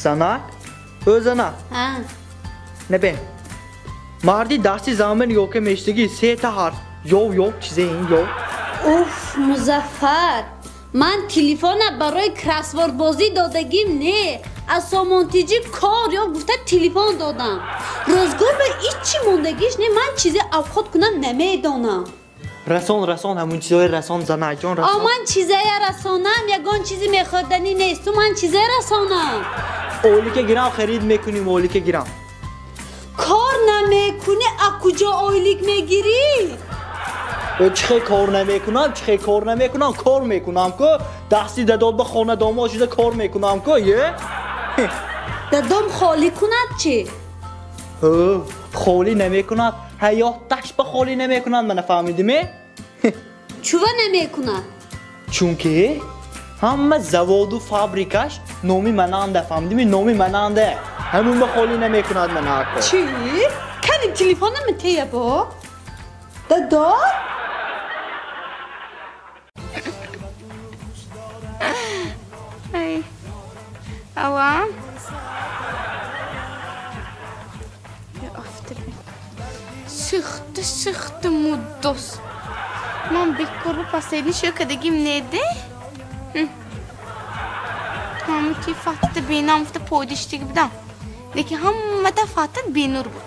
Занак? Ӯ занак? Ҳа. Набин. Марди дасти замин ёке мештагӣ сета ҳарф. Ёв ёв чизе ин ёв. Уф, Музаффар. Ман телефона барои кроссвордбозӣ додагим не. Аз Сомонтиҷӣ кор ёб гуфта телефон додам. Рӯзгор ба ҳиччи мондагиш не, ман чизе авхот кунам намедонам. Расон, расон, ҳамун чизҳои расон, занакҷон, расон. А ман чизая расонам, ягон чизи мехӯрданӣ нест. Ту ман чизе расонам. Олика гирам харид мекунем, олика гирам. Кор намекунӣ, а куҷо ойлик мегирӣ? Чихе кор намекунам, чихе кор намекунам, кор мекунам ку. Дасти дадод ба хона домод шуда кор мекунам ку, е? Дадом холӣ кунад чӣ? Ҳо, холӣ намекунад. Ҳаёташ ба холӣ намекунад, мана фаҳмидиме? Чува намекунад? Чунки ҳама заводу фабрикаш номи мананда, фаҳмидиме? Номи мананда. Ҳамун ба холӣ намекунад мана ако. Чӣ? Кани телефонам тея бо? Дадо? Ай. Алло? Сӯхта, сӯхта муддос. Ман бекор ба последний шӯ кардагим неде? Ҳама ки фатта бенам гуфта пойдиштиги будам. Лекин ҳамада фатта бенур буд.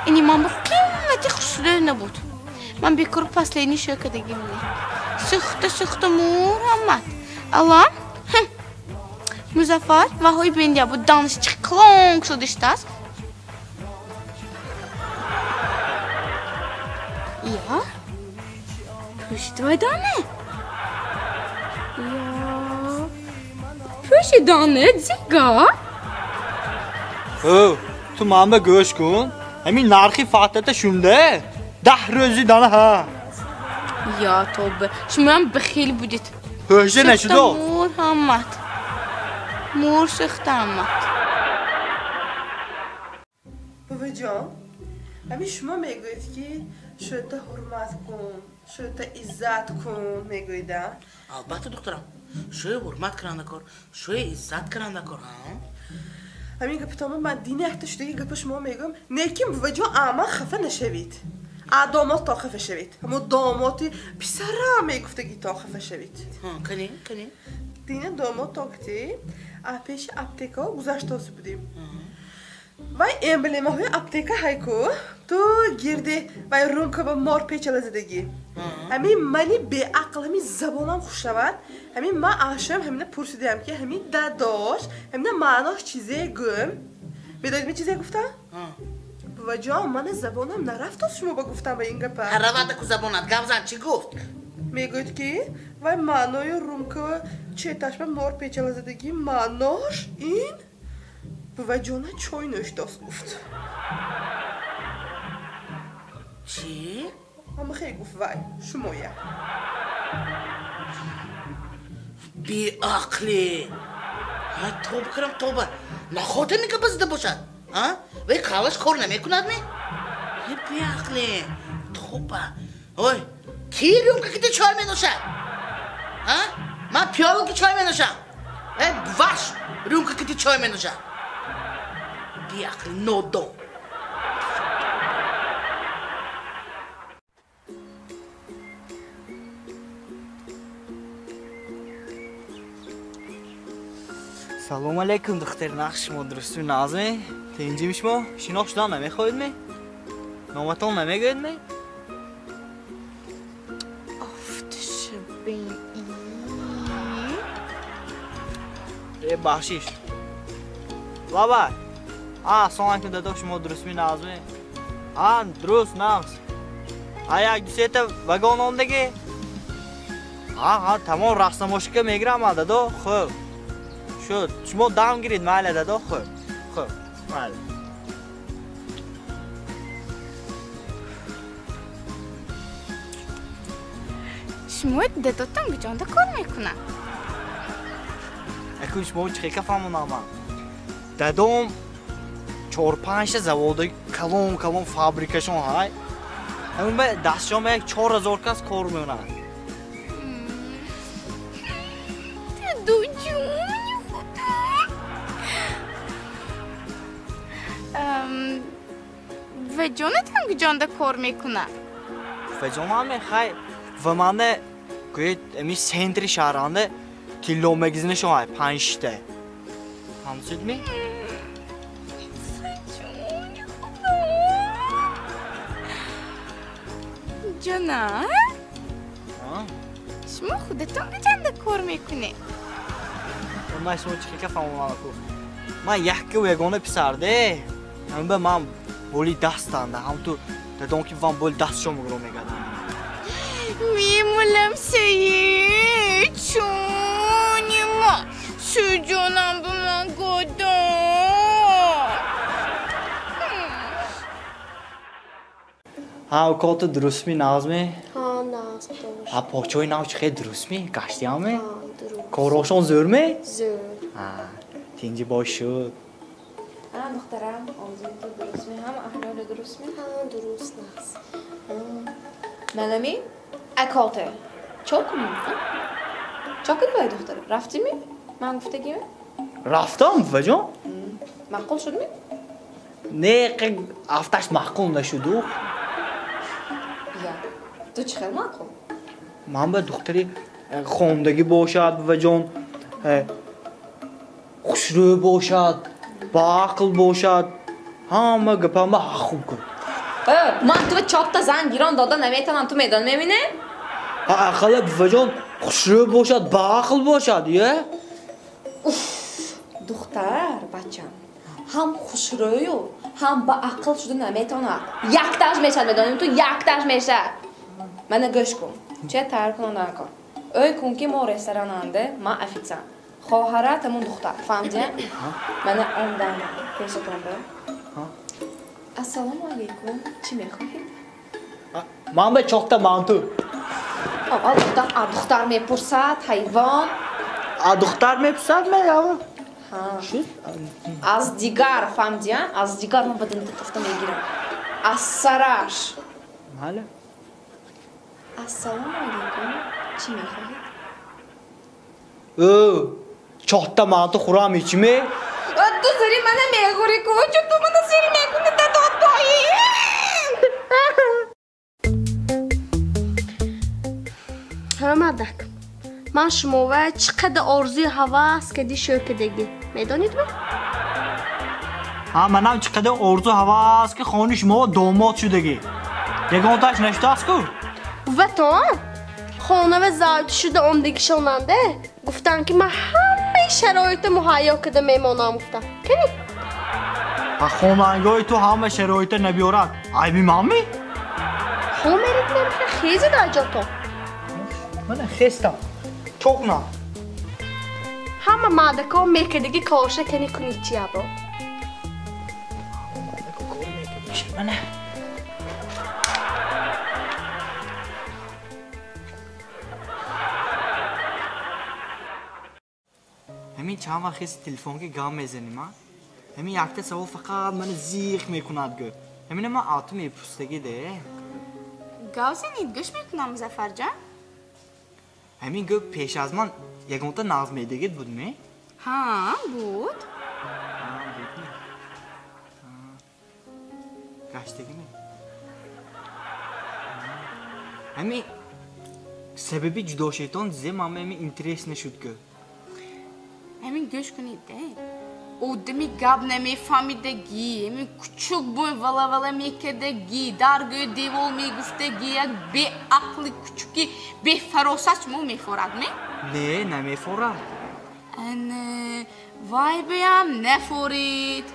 Ини ман бо қиммати хушрӯ набуд. Ман бекор ба последний шӯ кардагим не. Сӯхта, сӯхта мур ҳамат. Алло? Музаффар, ваҳои бендия буд данишчи клонг шудиштааст. Я? Пӯшидвайдане? Я? Пӯшидане, дзига? Ҳо, ту ман ба гӯш кун. Ҳамин нархи фатата шунда. 10 рӯзи дана ҳа. Я, тобе. Шумоям бихел будед. Ҳӯша нашудо? Мур ҳамат. Мур сӯхта ҳамат. Буваҷон, ҳамин шумо мегӯед ки шӯта ҳурмат кун, шӯта иззат кун мегӯида? Албатта, духтарам, шӯя ҳурмат каранда кор, шӯя иззат каранда кор, ҳа? Ҳамин гапатонро ман дини якта шудаги гапа шумо мегӯям, лекин буваҷон аман хафа нашавед. А домод то хафа шавед. Ҳамон домоти писарам мегуфтаги то хафа шавед. Кани, кани? Дина домод то кити, а пеши аптекао гузаштоси будем. Вай эмблемаҳои аптека ҳайку, ту гирди вай румка ба мор печала задагӣ. Ҳамин мани беақл, ҳамин забонам хуш шавад. Ҳамин ман ашам ҳамина пурсидаям ки ҳамин дадош, ҳамина маънош чизе гӯм. Медонед ми чизе гуфтам? Буваҷон, мана забонам нарафтост шумо ба гуфтам ба ин гапа. Ҳаравада ку забонат, гап зан, чӣ гуфт? Мегӯяд ки вай маънои румка четаш ба мор печала задагӣ маънош ин буваҷона чой нӯшидост гуфт. Чӣ? Ҳама хел гуфт вай, шумоя. Беақле! Ҳа, тоба кардам, тоба. Нахоҳад ин гапа зада бошад? А? Вай калаш кор намекунад ми? Беақле! Тоба! Ой, ки рюмка кити чой менӯшад? А? Ман пиёла ки чой менӯшам. Э, ваш рюмка кити чой менӯшад. Беақли нодон. Салом алейкум, духтар нақш шумо дурустми нағзме? Тинҷими шумо? Шинохт шудан намехоҳед ме? Номатон намегӯед ме? Э, бахшиш. Лабай. А, салом алейкум, дадо, шумо дурустми нағзме? А, дуруст, нағз. А, як ду сета вагон ондагӣ? А, а, тамом рақснамошика мегирам, а, дадо, хуб. Шуд, шумо дам гиред, майла, дадо, хуб. Хуб, майла. Шумо дадотон куҷонда кор мекунад? Акун шумо чӣ хел фаҳмонам ман? Дадом 4-5 заводи калон калон фабрикашон ҳай. Ҳамин ба дастшон як 4000 кас кор мекунад. Дадоҷон, худо. Ва ҷонатон куҷонда кор мекунад? Ва ҷонам мехай ва манда гӯед ами центри шаҳранда тилло магазини шоҳай панҷта. Ҳамсудми? Ҷона? Шумо худатон куҷонда кор мекунед? Ман шумо чӣ ка фаҳмонам-ку. Ман якку ягона писарде. Ҳамба ман боли дастанда, ҳам ту дадом ки ван боли дастшо мегро мегардам. Мемолам саи чунима суҷонам ба ман годон. Ҳа, укото дурустми, нағзми? Ҳа, нағз, худо. Ҳа, почои нав чӣ хел дурустми? Гаштиямми? Ҳа, дуруст. Корошон зӯрми? Зӯр. Ҳа, тинҷи бош шуд. Ҳа, духтарам, овози ту дурустми? Ҳама аҳволи дурустми? Ҳа, дуруст, нағз. Манами? Акоте. Чо кунем? Чо кунем бай духтара? Рафтими? Ман гуфтагиме? Рафтам, буваҷон. Маъқул шудми? Не, афташ маъқул нашуду. Я, ту чӣ хел маъқул? Ман ба духтари хондагӣ бошад, буваҷон, хушрӯ бошад, баақл бошад, ҳама гапама хуб кун. Ман ту чорта зан гирон дода наметавонам, ту медонӣ мебинӣ? Ақалла буваҷон хушрӯ бошад, баақл бошад, е? Уф, духтар, бачам, ҳам хушрӯю, ҳам баақл шуда наметавонад. Якташ мешавад, медонӣ ту, якташ мешавад. Мана гӯш кун, чия тайёр кунон накун. Ӯй кун ки мо ресторананде, ман официант. Хоҳарат ҳамун духтар, фаҳмидӣ? Мана омдам пешатон бо. Ассалому алайкум, чӣ мехоҳед? Ман ба чорта манту. Духтар мепурсад, ҳайвон. Духтар мепурсад, меява? Аз дигар, фаҳмидӣ? Аз дигар ман ба динта туфта мегирам. Аз сараш. Мале. Ассалому алайкум, чӣ мехоҳед? Ӯ, чорта манту хӯрам ичме? Ту зури мана мехӯрӣ ку, чун ту мана зур мекунӣ, дадод бои. Ҳа, мардак, ман шумова чӣ қадар орзуи ҳавас кардӣ шӯкадагӣ, медонед ме? Ҳа, манам чӣ қадар орзу ҳавас ки хони шумо домод шудагӣ. Ягонташ нашудааст ку? Буватон, хонава завҷ шуда омдагишонанда гуфтам ки ман ҳамаи шароита муҳайё карда мемонам гуфтам. Кани? Ҳа, хонангоҳи ту ҳама шароита набиёрад, айби манми? Хо мерид мемха хези дар ҷото. Мана хестам. Чо кунам? Ҳама мардако мекардаги корша кани кунӣ чи або? Мардако кор мекардагиш. Мана. Ҳамин чанд вақт хеси телефонки гап мезанем, а? Ҳамин якта савол фақат мана зиқ мекунад гӯ. Ҳамина ман ату мепурсидагӣ де. Гап занед, гӯш мекунам, Музаффарҷон. Ҳамин гӯ пеш аз ман ягонта нағз медагид будме? Ҳа, буд. Ҳа, будме. Гаштагиме? Ҳамин сабаби ҷудошиятон зе ман ҳамин интерес нашуд гӯ. Ҳамин гӯш кунед, де. Одами гап намефаҳмидагӣ, ҳамин кучук бӯй вала-вала мекардагӣ, дар гӯи девол мегуфтагӣ, як беақли кучуки бефаросат шумо мефорад, ме? Не, намефорад. Ана, вай биям нафорид.